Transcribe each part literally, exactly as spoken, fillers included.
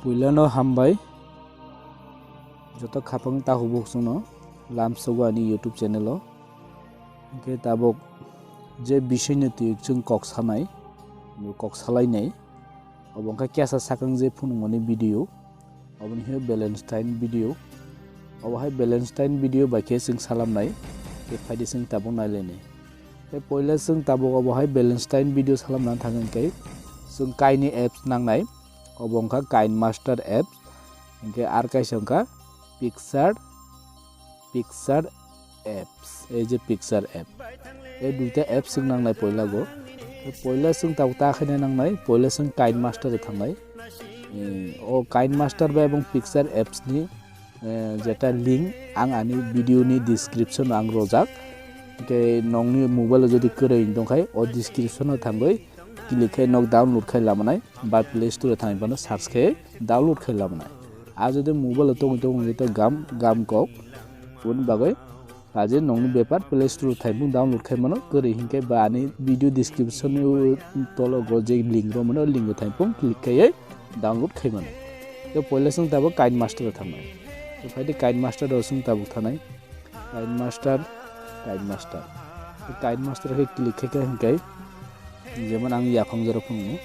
Puilano hambai joto khapang takhuk bukhuk chwngno lamsogo ani YouTube channel o. Hwnkhe tabuk je bisingni twi chwng kok sanai, kok salainai, obo wngkha kesa sakang je phunukmani video, oboni khe Valentine video. Obo hai Valentine video bai khe chwng salamnai, tei phaidi chwng tabuk nailainai. Tei poila chwng tabuk obo hai Valentine video salamna thang hwnkhe chwng kaini apps nangnai, obo wngkha KineMaster apps, hwnkhe ar kaisa wngkha Picture, Picture apps, ei je Picture app, ei duita apps chwng nangnai poila go. Tei poila chwng tabuk ta khaina nangnai, poila chwng KineMaster o thangnai. Eh, o KineMaster bai ebong Picture apps ni eh, jeta link ang ani video ni description o ang rojak. Hwnkhe nokni mobile o jodi kwrwi tongkhai, o description o thangwi click khai nok download khai lamanai, ba Play Store o thangwi bono search khai download khai lamanai. A jodi mobile o tongwi tongwi to gam, gam kok, aboni bagwi Kaje nokni bepar Play Store o thaimung download khai mano, kwrwi hinkhe ba ani video description ni tolo go je link rw mano, link o thaimung click khaiwi download khai mano. Tei poila chwng tabuk KineMaster o thangnai. Tei phaidi KineMaster o chwng tabuk thanai. KineMaster, KineMaster. Tei KineMaster khe click khai khe hinkhe jemon ang yaphang jora phunukgo,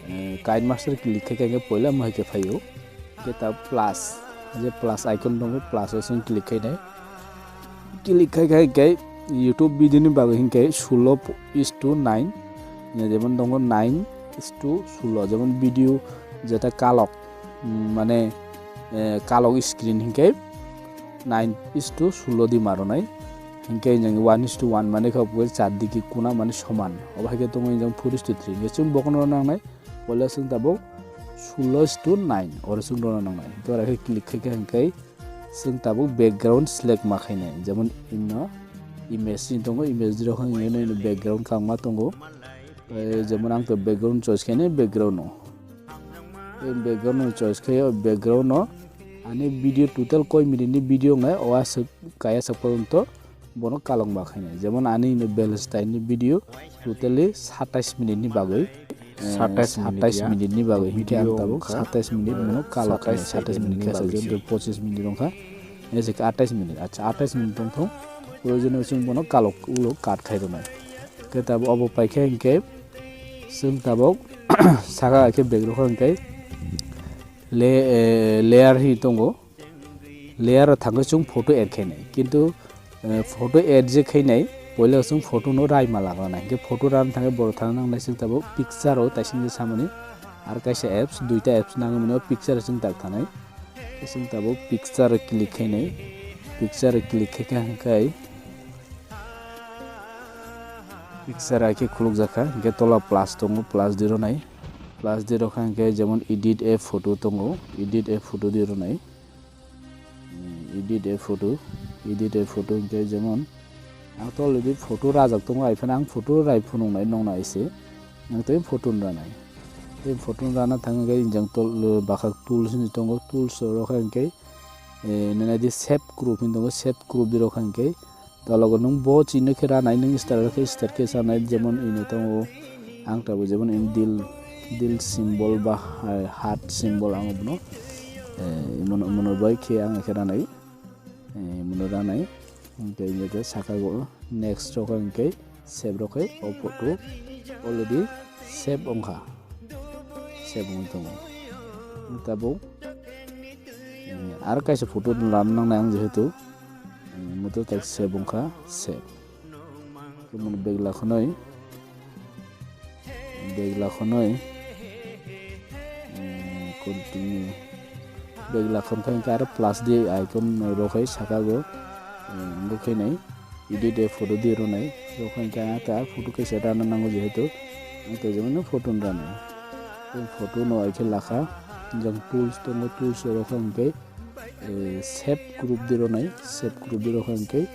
eh, KineMaster click khai khe hinkhe poila mohai khe phaio. Hinkhe ta plus, je plus icon tongo, plus o chwng click khainai. Click khai khai khe YouTube video ni bagwi hinkhe sulo is to nine, jemon tongo nine is to sulo, jemon video jeta kalok, mm, mane, eh, kalok screen hinkhe nine is to sulo di maronai. Hinkhe jeng one is to one mane khe char digi kuna mane soman. Obo hai khe tongo jeng four is to three. Hinkhe chwng bokono nangnai. Poila chwng tabuk sulo is to nine oro chwng rwna nangnai. Hinkhe oro khe click khai khe hinkhe chwng tabuk background select ma khainai. Jemon ino image ni tongo, image rok ino, ino background kangma tongo. Eh, jemon ang to background choice khainai, background no. Tei background no choice khai o, background no ani video total koi minute ni video wngnai, o aswk kaya sak porjonto bono kalok ma khainai. Jemon ani ino Valentine ni video totally satais minute ni bagwi. Eh, satais minute satais ya. Minute ni bagwi. Hinkhe ang video tabuk wngkha, satais minute bono kalok khainai, satais minute ni khe bagwi. Jemon pochis minute wngkha. Ese khe atais minute. Acha, atais minute tongthong. Proyojono chwng bono kalok ulo cut khai rwnai. Khe tabuk obo paikhe hinkhe chwng tabuk saka khe bag rokha hinkhe le-, eh, layer hi tongo. Layer o thangwi chwng photo add khainai. Kintu, eh, photo add je khainai, poila chwng photo no raima laganai. Hinkhe photo rana thangwi borok thangna nangnai chwng tabuk picture o taisingsa samani. Ar kaisa apps, duita apps nangwi mano, picture o chwng tak thanai. Chwng tabuk picture o click khainai. Picture o click khaikha hinkhe picture hai khe khulukjakha. Hinkhe tola plus tongo, plus di rwnai. Plus di rwkha hinkhe jemon edit a photo tongo, edit a photo di rwnai. Hmm, edit a photo, edit a photo hinkhe jemon ang to already photo rajak tongo, hai phano ang photo rai phunuknai nokna ise. Ang tei photo ranai. Tei photo rana thang hinkhe jang tol, bakha tools hinwi tongo, tools rokha hinkhe, eh, nini di shape group hinwi tongo, shape group di rokha hinkhe. Tologo nwng bo chini khe ranai, nwng star khe star khe sanai, jemon ino tongo ang tabuk jemon in dil, dil symbol ba ha-, heart symbol ang bono, eh, mono, mono bai khe ang khe ranai, eh, mono ranai, tei saka go next rok khe save rok khe o photo already save wngkha, save wngwi tongo. Tabuk, eh, aro kaisa photo rana nangnai ang jehetu. Moto tak save wngkha, save. Khe mano bag lakhonoi, bag lakhonoi, eh, continue. Bag lakhon kha hinkhe aro plus di icon rok hai saka go, eh, wngkha khe nai edit a photo di rwnai. Rok hai khe ta photo khe se rana nango jehetu. Ang tei jemon photo ranai. Tei photo no hai khe lakha, jang tools tongo, tools rok hai khe eh, save group di rwnai, save group di rokha hinkhe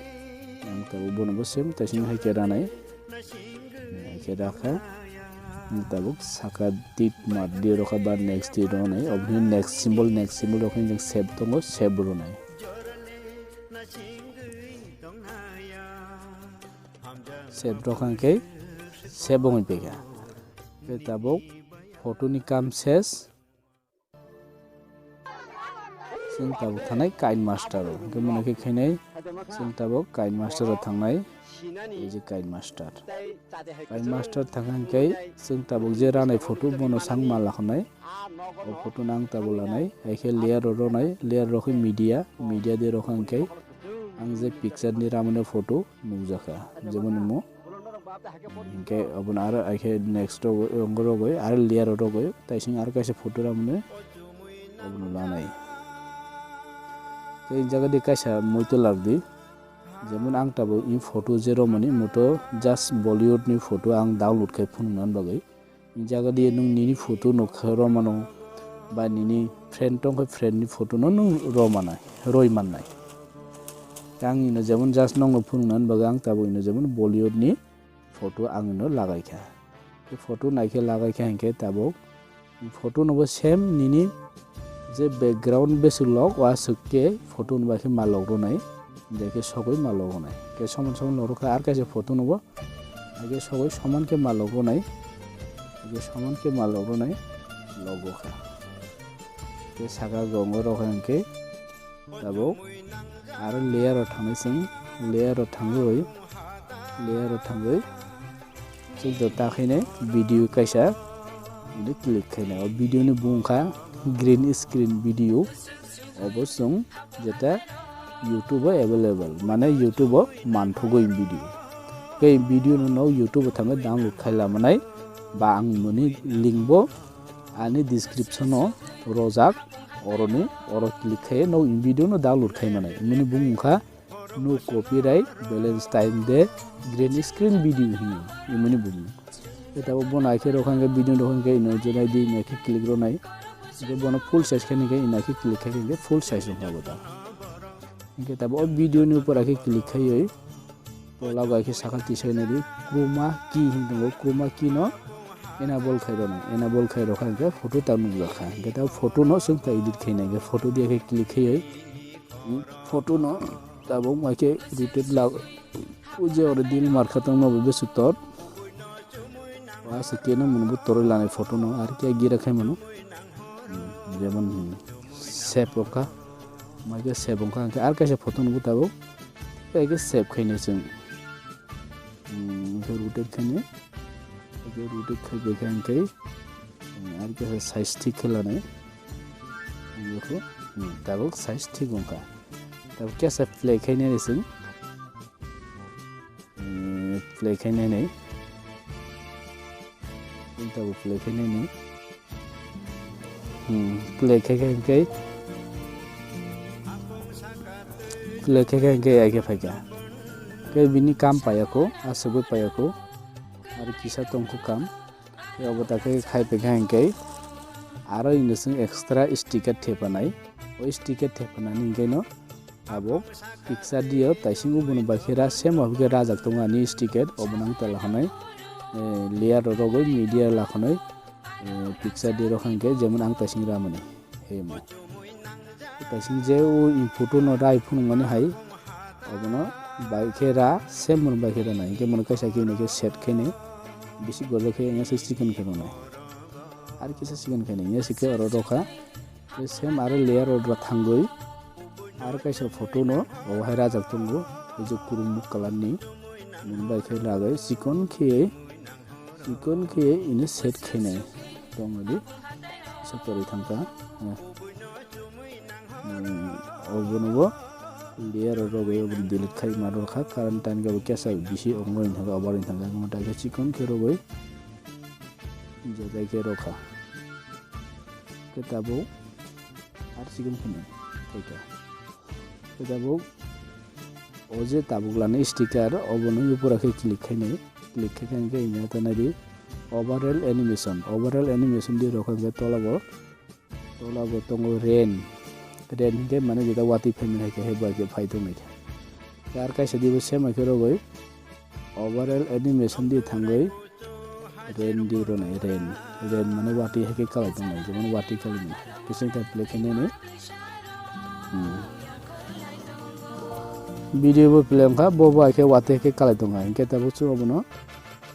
ang tabuk bono bo same taising hai khe ranai. Hai khe rakha. Ang tabuk saka dit mat di rokha ba next di rwnai. Oboni next symbol, next symbol rokha hinkhe save tongo, save rwnai. Save rokha hinkhe save wngwi paikha. Khe tabuk photo ni kam ses. Chwng tabuk thanai KineMaster o. Hwnkhe mano khe khainai chwng tabuk KineMaster o thangnai. Ei je KineMaster. KineMaster thangkha hwnkhe chwng tabuk je ranai photo bono sang ma lakhonai. O photo no ang tabuk lanai. Hai khe layer rok rwnai. Layer rok khe media. Media de rok hwnkhe ang je picture ni ramani photo nukjakha. Jemon omo. Hwnkhe obono aro hai khe next rogwi, aro layer rogwi, taising aro kaisa photo ramani obono lanai. Tei jaga di kaisa muitu lardi, jemon ang tabuk i photo je romani, omo to just Bollywood ni photo ang download khai phunukna bagwi. Jaga di nwng nini photo no khe romano, ba nini friend tong khe friend ni photo no nwng romana, roi mannai. Ang ino jemon just nongno phunukna bagwi ang tabuk ino jemon Bollywood ni photo ang ino lagai kha. Khe photo nai khe lagai kha hwnkhe tabuk photo no bo same nini je background bwswk log o aswk khe photo no bai khe ma log rwnai, je khe sogwi ma log rwnai. Khe soman soman log rwkha ar kaisa photo no bo. Age sogwi soman khe ma logo nai. Age soman khe ma logo nai. Logo kha. Khe saka gongo rok hwnkhe tabuk aro layer o thangwi chwng layer o thangwi layer o thangwi chwng ta khainai video kaisa click khainai. O video ni bumung kha green screen video. Obo chwng jeta YouTube o available, mane YouTube o manthogwi video. Tei video no no YouTube o thangwi download khai lamanai, ba ang moni link bo ani description o rojak, oroni oro click khai no video no download khai manai. Mini bumung kha no copyright balance time de green screen video hino imini bumung. Eta bo bona khe rokha hwnkhe video rokha hwnkhe ino je nai di nai khe click ro nai. Je bono full size khe hwnkhe ina khe click khai hwnkhe full size wngkha bo ta. Hwnkhe tabo o video ni upor khe click khaiwi tola bai khe sakha tisai nai di chroma key hinwi tongo, chroma key no enable khai rw nai, enable khai rokha hwnkhe photo ta nukjakha. Hwnkhe ta photo no chwng ta edit khai nai hwnkhe photo dia khe click khaiwi photo no tabuk mai khe rotate la o je oro dil markha tong no bo bwswk tor. Wa se khe no mwnwi bo torwi lanai photo no ar khe gira khai mano. Hmm, jemon, hmm, save wngkha. Mai khe save wngkha hwnkhe ar kaisa photo no bo tabuk. Tei khe save khainai chwng. Hmm, hwnkhe rotate khainai. Hwnkhe rotate khai bai khe hwnkhe, hmm, ar kaisa size thik khe lanai. Hwnkhe, hmm, tabuk size thik wngkha. Tabuk kesa play khainai chwng. Hmm, play khainai nai. Tabuk play khainai nai. Hmm, play khai khai khai. Play khai khai khai ai khe phaikha. Khe bini kam paiya kho, aswk bai paiya kho. Ar kisa tong kho kam. Tei obo ta khe khai phaikha hwnkhe aro ino chwng extra sticker thepanai. O sticker thepanani hwnkhe no abo picture dio taising ubuno bai khe ra same abo khe rajak tongo ani sticker obo nang tela hwnwi, eh, layer rok rogwi media lakhonwi, eh, picture di rok hwnkhe jemon ang taising ramani. Himo. Kaising je o i photo no rai phunukmani hai, obono bai khe ra, same bono bai khe rwnai. Hwnkhe bono kaisa khe hwnwi khe set khe ni bisi gojak khe wngya se chikon khe rwnai. Ar kisa chikon khe ni wngya se khe oro rokha. Tei same aro layer o thangwi aro kaisa photo no obo hai rajak tongo. Tei je kurumuk colour ni. Bono bai khe ragwi chikon khe Chikon khe ino set khainai tongmani se kwrwi thangkha. Hmm, obono bo layer rok rogwi obono delete khai ma rwkha, karon time khe bo kesa bisi ongoi thangkha, obar thangkha, omo tai khe chikon khe rogwi jajai khe rwkha. Khe tabuk ar chikon khainai khaikha. Khe tabuk o je tabuk lani sticker obono upora khe click khainai, click khai khe hwnkhe ina ta naidi overall animation, overall animation di rokha hwnkhe tola bo, tola bo tongo rain, rain hwnkhe mane jeta watwi phaimani hai khe hai bai khe phai tongnaikha. Khe ar kaisa di bo same hai khe rogwi overall animation di thangwi Rain di rwnai, rain. Rain mane watwi hai khe kalai tongnai, jemon watwi kalai mani. Kising ta play khe nini. Hmm. Video bo play wngkha, bo bo hai khe watwi hai khe kalai tongnai. Hinkhe tabuk chwng obono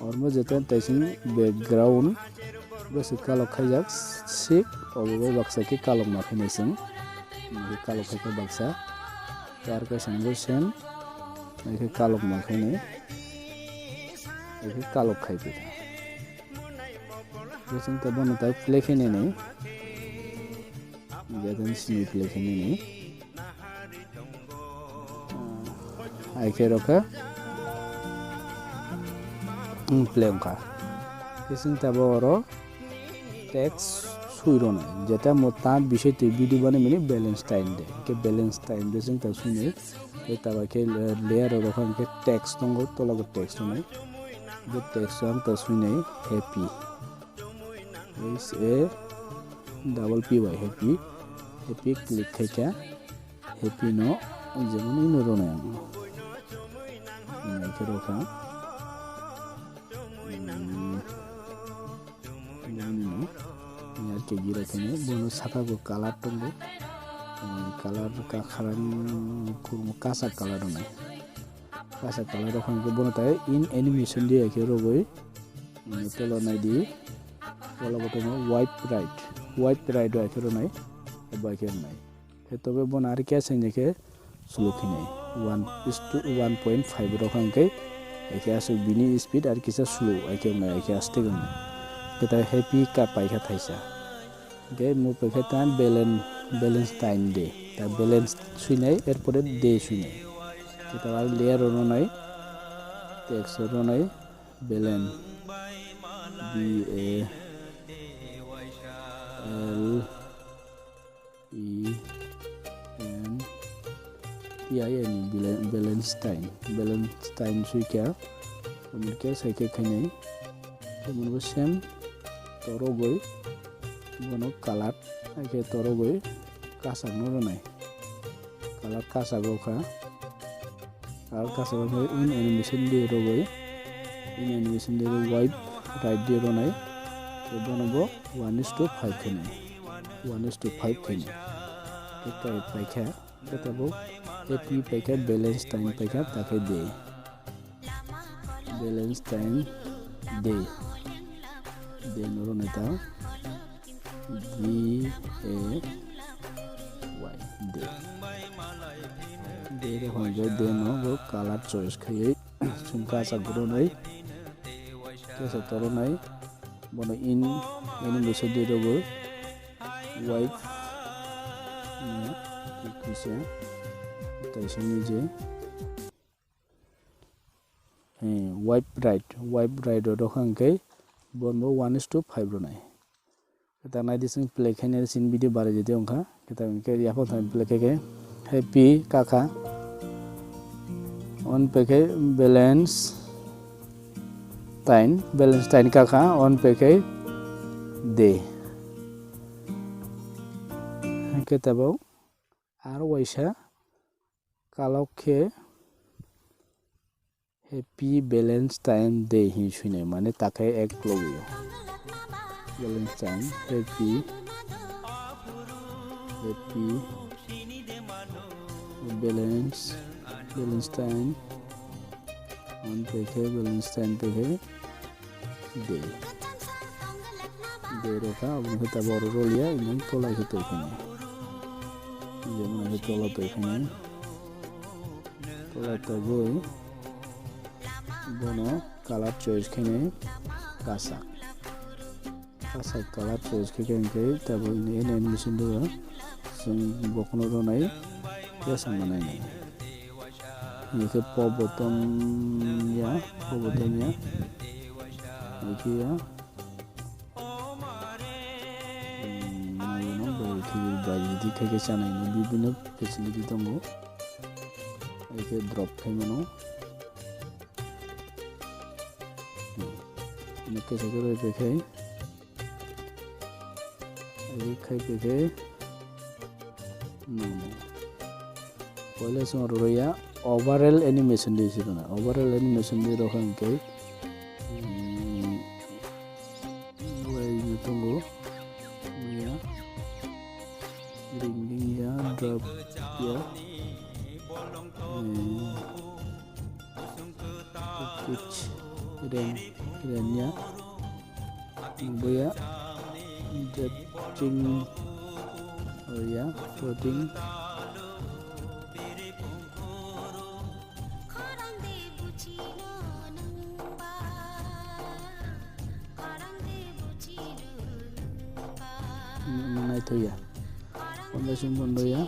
ormo jeta taising background bwswk kalok khaijak, sik obo bai baksa khe kalokma khainai chwng. Nokhe kalok khai khe baksa. Tei aro kaisa nokhe same. Nokhe kalok ma khainai. Nokhe kalok khai phi kha. Bising tei bono tei play khainai ni. Jagani simi play khainai ni. Ai khe rokha. Hmm, play wngkha. Bising tei bo oro text sui rwnai. Jeta mo ta bisai twi video banai mani balance time de. Ke balance time de sing ta sui nai. Tei ta bai khe layer rok rokha hwnkhe text tongo, tola o text tongo. Bo text o ang ta sui nai happy. H A double P Y happy. Happy click khai kha. Happy no jemon ino rwnai ang. Nai khe rokha. Hmm. Nini no, nini ar ke gira khe no, bono saka bo color tongo. Hmm, color ka kharang kurmo kasak color rwnai. Kasak color rok hwnkhe bono tai in animation de khe rogoi. Hmm, tolo nai di. Tolo bo tongo wipe right. Wipe right bai khe rwnai. Bai khe rwnai. Khe tobe bono ari khe aswk hwnwi khe slow khinai one is to one point five rok hwnkhe, ekhe aswk bini speed ari kisa slow, ekhe wngnai, ekhe aste wngnai. Khe ta happy ka paikha thaisa. Khe mo paikha ta balance, balance time de. Ta balance swinai, erpore de swinai. Khe ta ari layer rok rwnai, text rok rwnai, balance, B A L, E N T I N, bala-, balance time, balance time sui kha, omo khe sai khe khainai, omo bo same torogoi, bono color, hai khe torogoi, kasak no rwnai, color kasak rw kha. Aro kaisa khe in animation de rogoi, in animation de rogoi wipe right de ronai. Tei bono bo one is to five khe nai, one is to five khe nai. Tei kai paikha, tei tabuk happy paikha, balance time paikha, takhe de. Balance time de. De no ronai ta. D A Y. De. De de hwnjak de no bo color choice khaiwi chwng kaisa gronai. Kesa toronai. Bono in, in bisa de rogo. White. Ni kisa. Kaisa ni je. Eh, wipe right, wipe right o rokha hwnkhe bono one is to five rwnai. Khe ta nai di chwng play khainai chini video barai di wngkha. Khe ta hwnkhe yaphang thani play khaikhe happy kakha. On pekhe balance time, balance time kakha, on pekhe day. Khe tabuk aro waisa kalok khe happy balance time day hin swinai mane takhai ek logio. Balance time, happy, happy balance, balance time, on pekhe balance time pekhe day. Day rokha, aboni khe tabuk oro rolia, inang tolai khe tongphini. Jemon khe tola tongphini. Tola togwi bono color choice khainai kasak. Kasak color choice khaikhe hwnkhe tabuk ini N N machine rok chwng bokhno ronai kesa manai nai. Hwnkhe pop button ya, pop button ya. Hwnkhe ya. Hmm, naio no bai khe bai di khe khe chanai no bibino facility tongo. Bai khe drop khai mano. Hmm. Ino kesa khe bai bai khai. Bai khai bai khai. No, no. Poila chwng rwya overall animation di si rwna. Overall animation di rokha hwnkhe, hmm, bai no tongo. Ya. Ring ring ya, drop ya. Hmm. Pitch ren, ren ya. Buya. Judging Oh ya, fourteen. Naithoya. Pondro sing pondro ya.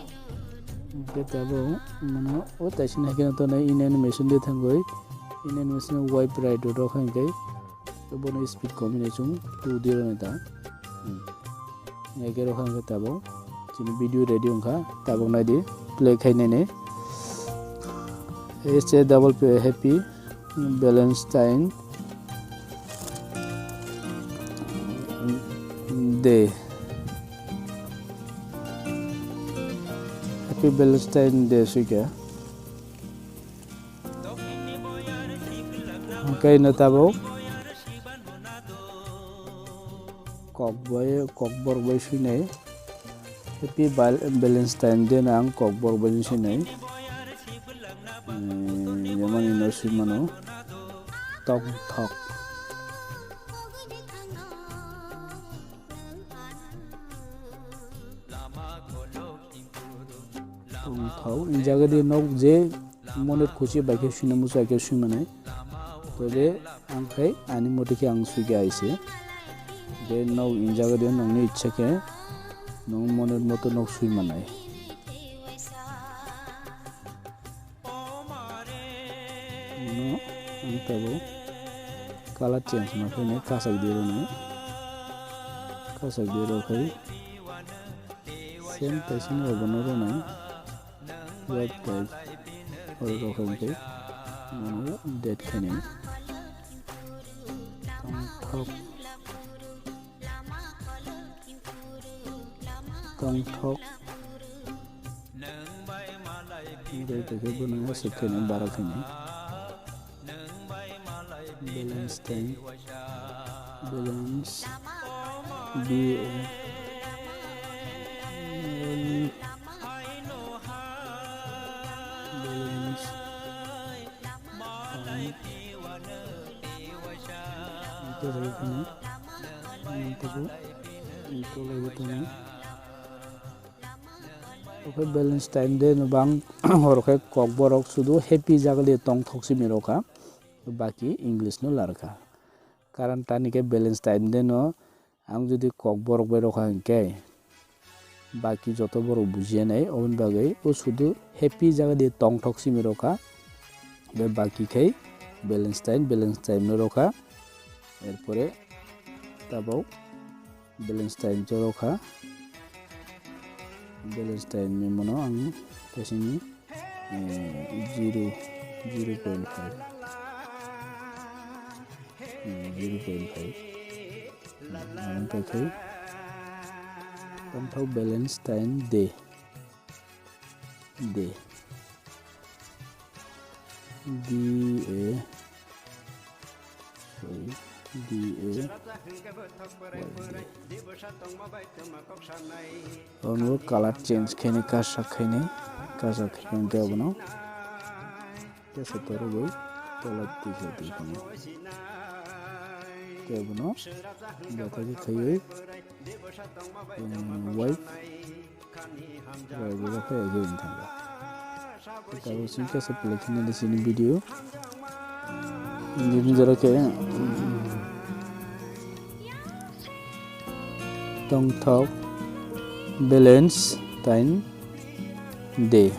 Hwnkhe tabuk mano o taisini haikhe to nai in animation de thangoi. In animation wipe right rok hwnkhe. Bono speed kami nai chung two di rok nai ta. Hwnkhe rok hwnkhe tabuk chini video ready wngkha, tabuk nai di play khai nai nai. It's a double p-, happy Valentine Day. Happy Valentine Day swikha. Hwnkhe no tabuk kokbai, kokborok bai swinai. Happy Val-, Valentine Day no ang kokborok bai swinai. Hmm, yamani no swimano tongthok. Tongthok, injagadi nok je monet khuchi bai khe swina muchai khe swimanai. Tobe ang khai ani mote khe ang swikha aise. Je nok injagadi nokni ichha khe nok monet moto nok swimanai. Ano ang tabuk color change ma khainai, kasak di rwnai. Kasak di rw khai same taisini obono rwnai. White type oro rw khai khe mano dead khainai. Tongthok. Tongthok. Hwnkhe tongthok bono aswk khainai, bara khainai. Valentine. Valence. B A. Valence. Tongthok. Tongthok. Oke, Valentine Day no bang oro khe kokborok sudu happy jagale tongthok simi rokha, baki English no larkha. Karon tani khe Valentine Day no ang jodi kokborok bai rokha hinkhe baki joto borok bujiya nai, oboni bagwi o sudu happy jagale tongthok simi rokha. Be baki khai Valentine, Valentine no rokha. Erpore tabuk Valentine choro kha. Valentine ni mano ang tesini, eh, zero, zero point five. Hmm, zero point five. Ang khe khe tongthok Valentine Day. Day. D A. Sorry. D A. Y Day. Ono color change khainai, kasak khainai, kasak khainai hwnkhe abono. Tesa torogwi tola tisa twi phano. Tei abono joto khe khaiwi, um, wipe raiwi rokhe age wng thango. Tei tabuk chwng kesa play khe nini chini video. Nini jora khe, um, tongthok Valentine Day.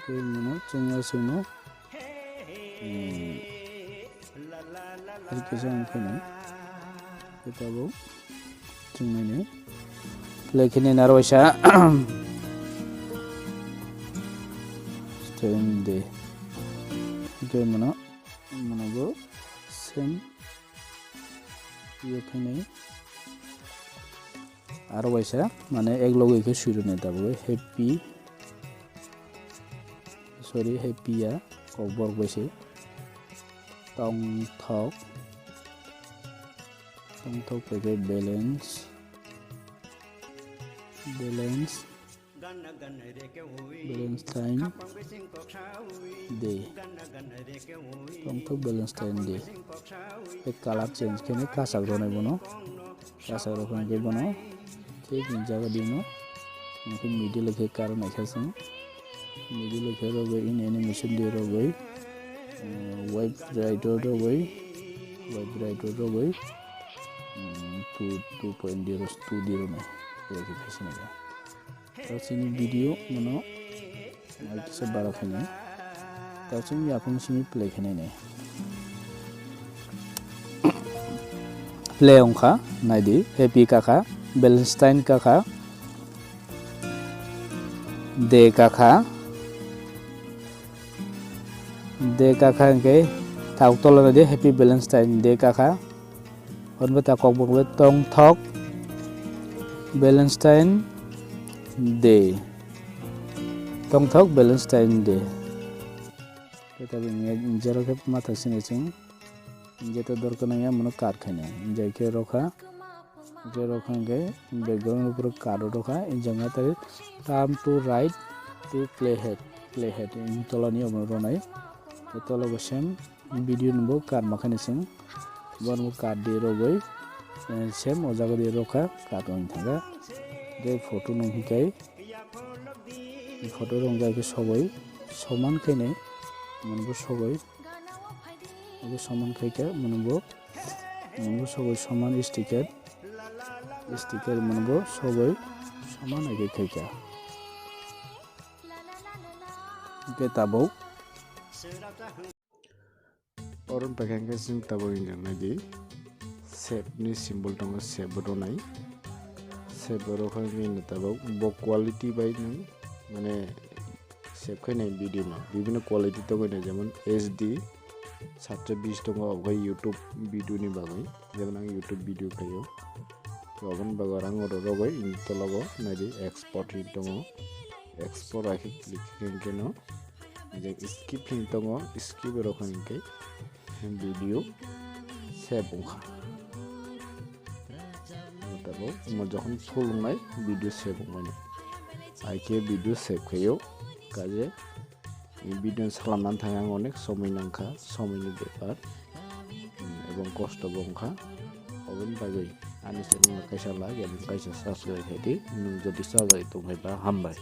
Tei mano chwng aswkno, eh, hari kisa wng khainai. Tei tabuk chwng nainai. Play khe nini aro waisa. Same day. Tei mano, mano bo same. Ye khainai. Aro waisa, mane, ek loge khe swi rwnai tabuk, happy, sorry, happy ya, kokborok bai se. Tongthok, tongthok bai khe balance, balance, balance time. Day. Tongthok Valentine Day. Tei color change khe kwchak rwnai bono. Kwchak rok hwnkhe bono thik ni jaga dino. Hwnkhe middle khe karo naikha chwng. Middle khe rogwi in animation de rogwi, eh, wipe right rogwi, wipe right rogwi, mm, two, two point zero, two zero nai. Belai khe khaisa naikha. Tei chini video mano, ai kisa bara khainai. Tei chini yaphang simi play khainai nai. Play wngkha, naidi, happy kakha, Valentine kakha, day kakha, day kakha hwnkhe, tak tola naidi, happy Valentine day kakha. Hwnba ta kokbok le tongthok Valentine Day. Tongthok Valentine Day. Khe tabuk jero khe ma thang sini chwng. Jeto dorkar nangya mono cut khainai. Jai khe rokha. Khe rokha hwnkhe background upor cut rokha. Jang tei turn to right to playhead. Playhead. Tolani omo ronai. Tei tola bo same. Video ni bo cut ma khainai chwng, bono bo cut de rogwi, eh, same o jaga de rokha, cut wng thangkha. Tei photo nung hinkhe, photo rok wngkha khe sogwi soman khainai, mwnbo sogwi, abo soman khaikha, mwnbo, mwnbo sogwi soman sticker, sticker mwnbo sogwi soman age khaikha. Hinkhe tabuk. Oro wngkha khe chwng tabuk wngkha naidi, save ni symbol tongo, save rwnai. Save rwkha hwnwi tabuk bo quality bai nwng mane save khainai video no bibinno quality tongwi nai, jemon H D satsho bis tongo, obo khe YouTube video ni bagwi, jemon ang YouTube video khaio. To aboni bagwi rang oro rogwi, tola o naidi export hinwi tongo, export hai khe click khe hwnkhe no. Jeng skip hin tongo, skip rok hinkhe video save wngkha. Tabuk mo jokhon full wngnai video save wngmani. Hai khe video save khaio, kaje video salamna thang ang onek somoi nangkha, somoini bepar, hmm, ebong kosto bo wngkha. Oboni bagwi ani channel no kaisa like ebong kaisa subscribe khaidi, nwng jodi chajagwi tongphaiba hambai.